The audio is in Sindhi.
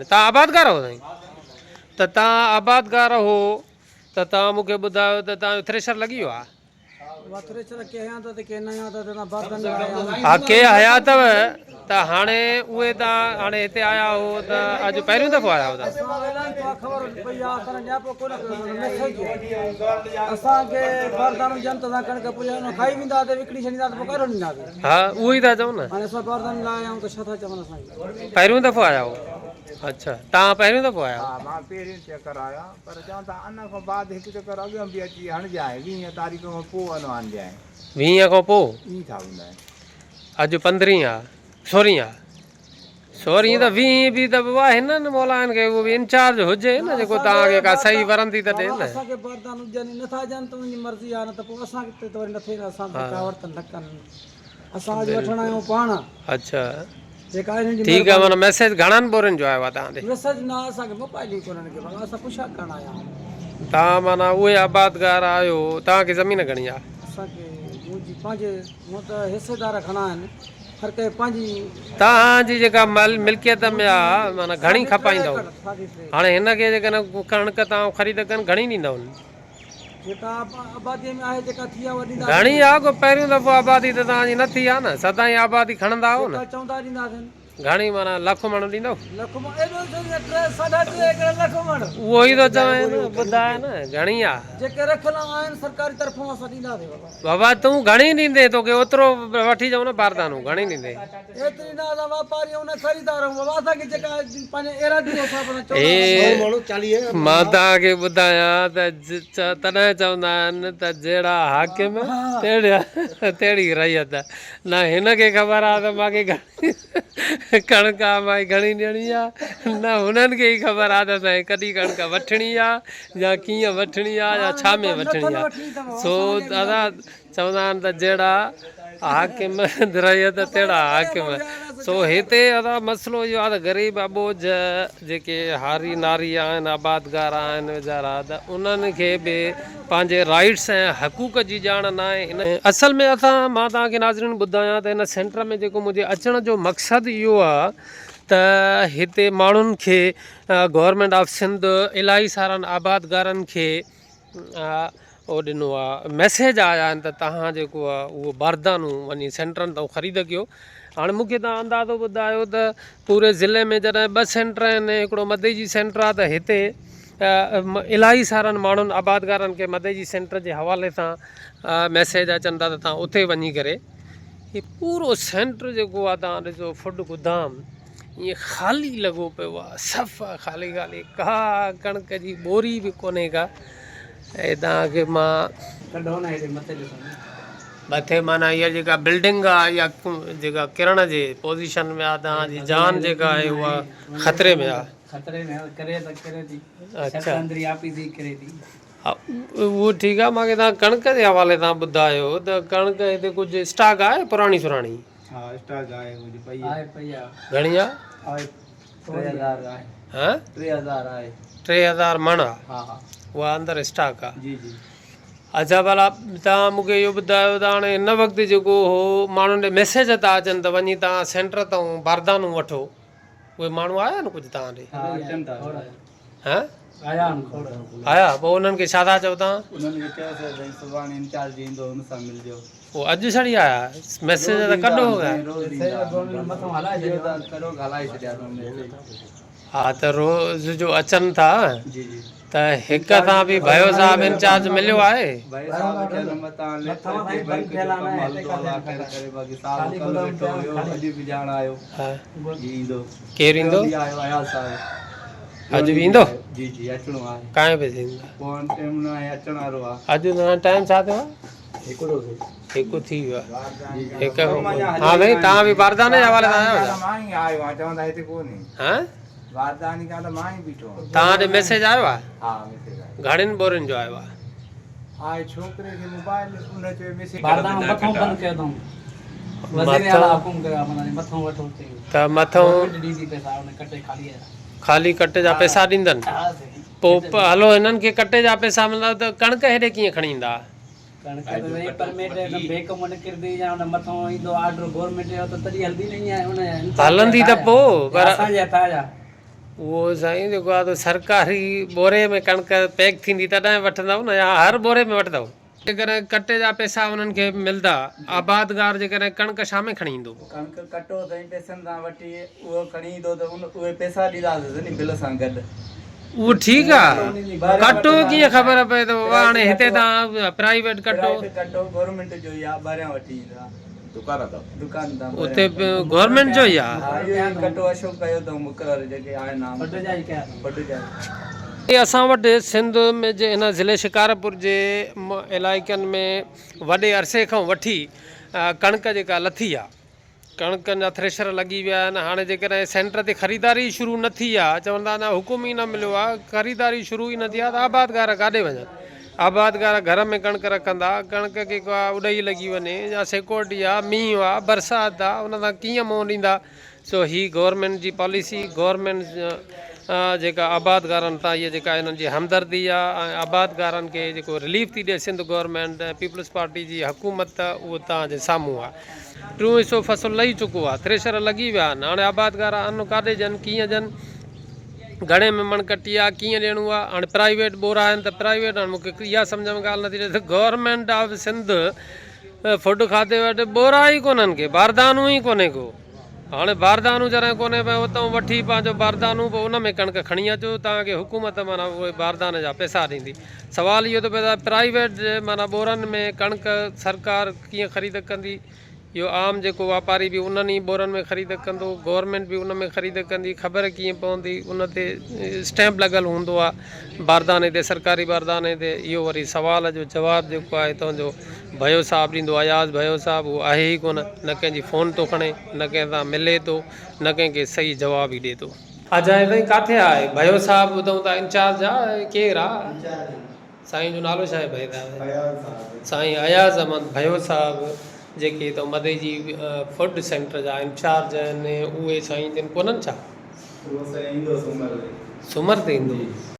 توهان آبادگار هو سائين؟ ته توهان آبادگار هو ته توهان مون کي ٻڌايو ته توهان جو ٿريشر لڳي ويو آهي؟ ها ڪي هيا اٿو ته هاڻي اهي توهان هاڻي هتي آيا هو ته اڄ پهريون دفعو آيا هو توهان؟ ها اهو ئي ٿا چئون نه. پهريون دفعو آيا هو اڇا توهان پهريون دفعو آيا ها مان پهريون چڪر آيو آهيان پر چون ٿا ان کان بعد هڪ چڪر اڳيان به اچي هڻجانء ويهين تاريخ کان پوء ان هڻجانء. ويهين کان پوء؟ ائين ٿا ٻڌائين. اڄ پندرهين آ سورهين آ سورهين ته ويهين به ته بابا هنن مولائن کي اهو به انچارج هجي نه جيڪو توهان کي ڪا صحيح ورندي ته ڏي نه. اسان کي باردان هجن نه ٿا ڏين ته انهن جي مرضي آ نه ته پوء اسان کي ته وري نه ٿئي نه اسان تي ڪاوڙ ته نه ڪن. اسان اڄ وٺڻ آيا آهيون پاڻ. اڇا جيڪا انهن جي ٺيڪ آ معنيٰ ميسيج گهڻن ٻورين جو آيو آ توهان ڏي؟ ميسيج نه اسان کي موبائل ئي ڪونهن ڪي بابا اسان پڇا ڪرڻ آيا آهيون. توهان معنيٰ اهي آبادگار آهيو توهان کي زمين گهڻي آ؟ اسان کي منهنجي پنهنجي مون ته حصيدار گهڻا آهن هر ڪنهن پنهنجي. توهان جي جيڪا ملڪيت ۾ آ معنيٰ گهڻي کپائيندؤ؟ هاڻي هن کي جيڪڏهن ڪڻڪ توهان خريد ڪن گهڻي ڏيندؤ؟ جيڪا آبادي ۾ آهي جيڪا ٿي آ اها ڏينداسين. گهڻي آ ڪو پهريون دفعو آبادي ته توهان جي نه ٿي آ نه سدائين آبادي کڻندا آهو نه. جيڪا چوندا ڏينداسين. گهڻي معنيٰ لک مڻ ڏيندؤ؟ لک مڻ ايڏو ڇو ڏيندا ٽي ساڍا ٽي ايڪڙ لک مڻ. اهو ئي ٿو چوين نه ٻڌاء نه گهڻي آ. جيڪي رکيل آهن سرڪاري طرفون اسان ڏينداسين بابا. بابا تون گهڻي ڏيندين توکي اوترو وٺي چئون نه باردانو گهڻي ڏيندين. ايتري نه اسان واپاري آهيون نه خريدار آهيون بابا اسان کي جيڪا پنهنجي ايراضي جي حساب سان چوندا هي مان توهان کي ٻڌايان ته تڏهن چوندا آهن ته جهڙا حاڪم تهڙي رعيت نه هن کي خبر آهي ته مان کي گهڻي ڪڻڪ آ مان کي گهڻي ڏيڻي آ نه هنن کي ئي خبر آ ته اسان کي ڪڏهن ڪڻڪ وٺڻي آ يا ڪيئن وٺڻي آ يا ڇا ۾ وٺڻي آ سو دادا چوندا آهن ته جهڙا حاڪم رعيت تهڙا حاڪم سو هتي ادا مسئلو اهو آهي ته غريب اٻوجهه جيڪي هاري ناري آهن آبادگار آهن ويچارا ته انهن کي به پنهنجي رائيٽس ۽ حقوق جي ڄاڻ ناهي ان اصل ۾ اسان مان توهان کي ناظرين ٻڌايان ته هن سينٽر ۾ جيڪو منهنجي اچڻ جو مقصد اهو آهي ته هتي ماڻهن کي گورنمينٽ آف سنڌ الاهي سارن آبادگارن کي اهو ڏنو آ ميسيج آيا آهن ته تهان جيڪو آ اهو باردانو وڃي سينٽرن تان خريد ڪيو هاڻي مون کي تهان اندازو ٻڌايو ته پوري ضلعي ۾ جڏهن ٻه سينٽر آهن هڪڙو مديجي سينٽر آ ته هتي الاهي سارن ماڻهن آبادگارن کي مديجي سينٽر جي حوالي سان ميسيج اچن ٿا ته تهان اتي وڃي ڪري هي پورو سينٽر جيڪو آ تهان ڏسو فوڊ گدام ائين خالي لڳو پيو آ صفا خالي خالي ڪا ڪڻڪ جي ٻوري به ڪونهي ڪا ۽ توهان کي مان ڪڍو نه هيڏي مٿي ڏسو نه. مٿي معنيٰ اها جيڪا بلڊنگ آ اها جيڪا ڪرڻ جي پوزيشن ۾ آ توهان جي جان جيڪا آهي اها خطري ۾ آ. خطري ۾ آ ڪري ته ڪري ٿي شرط اندري آپي ٿي ڪري ٿي. ها اهو ٺيڪ آ مانکي توهان ڪڻڪ جي حوالي سان ٻڌايو ته ڪڻڪ هتي ڪجهه اسٽاڪ آهي پراڻي سراڻي. ها اسٽاڪ آهي ڪجهه پئي آهي پئي آ. گهڻي آ؟ آهي 3000 آهي. ها؟ 3000 آهي. 3000 مڻ آ؟ ها ها. اها اندر اسٽاڪ آ. جي جي. اڇا ڀلا توهان مون کي اهو ٻڌايو ته هاڻي هن وقت جيڪو هو ماڻهن ڏي ميسيج ٿا اچن ته وڃي توهان سينٽر تان باردانو وٺو اهي ماڻهو آيا آهن ڪجهه توهان ڏي؟ ها اچن ٿا. ها؟ آيا آهن کوڙ. آيا پوء انهن کي ڇا ٿا چئو توهان؟ انهن کي چيوسين سائين سڀاڻي انچارج ايندو ان سان ملجو. پوء اڄ ڇڙي آيا ميسيج ته ڪڏهن هو گيا. ها ته روز جو اچن ٿا ته هڪ سان به ڀيو صاحب انچارج مليو آهي. ڪير ايندو؟ اڄ به ايندو؟ ڪائين بجي ايندو؟ اڄ ٽائيم ڇا ٿيو آهي؟ هڪڙو ٿيو. هڪ ٿي ويو آهي. هڪ کان پوء ها سائين توهان به بارداني جي حوالي سان آيا آهيو ڇا؟ مان ئي آيو آهيان چون ٿا هتي ڪونهي. ها؟ بارداني کان ته مان ئي بيٺو آهيان. توهان ڏي ميسيج آيو آهي؟ ها ميسيج آيو. گهڻين ٻورين جو آيو آهي؟ آهي ڇوڪري کي موبائل ان چيو ميسيج. باردانو مٿون بند ڪيو اٿئون. وزير اعليٰ حڪم ڪيو آهي معنيٰ مٿون وٺو چئي. ته مٿون گورنمينٽ ڏيندي پئسا ان ڪٽي خالي جا. خالي ڪٽي جا پئسا ڏيندن. ها سائين. پوء هلو هنن کي ڪٽي جا پئسا ملندا ته ڪڻڪ هيڏي ڪيئن کڻي ايندا؟ ڪڻڪ ته سائين پرميٽ هن بيڪ مان نڪرندي يا ان مٿان ايندو آرڊر گورنمينٽ جو ته تڏهن هلندي نه ائين ان هلندي ته پوء پر اسان جي هٿان جا. اهو سائين جيڪو آهي سرڪاري ٻوري ۾ ڪڻڪ پيڪ ٿيندي تڏهن وٺندؤ نه يا هر ٻوري ۾ وٺندؤ؟ جيڪڏهن ڪٽي جا پئسا انهن کي ملدا، آبادگار جيڪڏهن ڪڻڪ ڇا ۾ کڻي ايندو؟ ڪڻڪ ڪٽو سائين پئسن سان وٺي اهو کڻي ايندو ته ان اهي پئسا ڏينداسين ني بل سان گڏ. اهو ٺيڪ آ ڪٽو ڪيئن خبر پئي ته بابا هاڻي هتي تان پرائيويٽ ڪٽو. پرائيويٽ ڪٽو گورنمينٽ جو ئي آ ٻاهريان وٺي ايندا. دڪان تان. دڪان تان. اتي گورنمينٽ جو ئي آ. ها اهو ئي ڪٽو اشو ڪيو اٿئون مقرر جيڪي آهن عام. فوڊ جا ئي ڪيا اٿئون. فوڊ جا ئي. اسان وٽ سنڌ ۾ جي هن ضلعي شڪارپور جي علائقن ۾ وڏي عرصي کان وٺي ڪڻڪ جيڪا لٿي آ ڪڻڪن جا ٿريشر لڳي ويا آهن هاڻي جيڪڏهن سينٽر تي خريداري شروع نه ٿي آ چون ٿا اڃا حڪم ئي نه مليو آ خريداري شروع ئي نه ٿي آ ته آبادگار ڪاڏي وڃن آبادگار گهر ۾ ڪڻڪ رکندا ڪڻڪ کي ڪا اڏئي لڳي وڃي يا سيڪورٽي آ مينهن آ برسات آ ان سان ڪيئن منهن ڏيندا سو هي گورنمينٽ جي پاليسي گورنمينٽ جيڪا آبادگارن تان هي جيڪا انهن جي همدردي آ ۽ آبادگارن کي جيڪو رليف ٿي ڏي سنڌ گورنمينٽ ۽ پيپلز پارٽي جي حڪومت اهو توهان جي سامهون آ ٽيون حصو فصل لهي چڪو آ ٿريشر لڳي ويا آهن هاڻي آبادگار ان ڪاڏي جن ڪيئن جن گهڻي ۾ مڻ ڪٽي آ ڪيئن ڏيڻو آ هاڻي پرائيويٽ ٻورا آهن ته پرائيويٽ هاڻي مونکي اها سمجهه ۾ ڳالهه نٿي اچي ته گورنمينٽ آف سنڌ فوڊ کاڌي وٽ ٻورا ئي ڪونهن ڪي باردانو ئي ڪونهي ڪو هاڻي باردانو جڏهن ڪونهي پئي اتان وٺي پنهنجو باردانو پوء ان ۾ ڪڻڪ کڻي اچو توهان کي حڪومت معنيٰ اهي بارداني جا پئسا ڏيندي سوال اهو ٿو پئي ته پرائيويٽ معنيٰ ٻورن ۾ ڪڻڪ سرڪار ڪيئن خريد ڪندي اهو عام جيڪو واپاري به انهن ئي ٻورن ۾ خريد ڪندو، گورنمينٽ به ان ۾ خريد ڪندي، خبر ڪيئن پوندي، ان تي اسٽيمپ لڳل هوندو آهي بارداني تي سرڪاري بارداني تي، اهو وري سوال جو جواب جيڪو آهي تنهن جو ڀيو صاحب ڏيندو اياز ڀيو صاحب اهو آهي ئي ڪونه، نه ڪنهن جي فون ٿو کڻي، نه ڪنهن سان ملي ٿو، نه ڪنهن کي صحيح جواب ئي ڏي ٿو. اجائي سائين ڪاٿي آهي ڀيو صاحب ٻڌون ٿا انچارج آ ڪير آ؟ سائين جو نالو ڇا آهي ڀائي صاحب؟ سائين اياز احمد ڀيو صاحب جيڪي هتان مدئي جي فوڊ سينٽر جا انچارج آهن اهي سائين جن ڪونهن ڇا؟ اهو سائين ايندو سومر تي. سومر تي ايندو.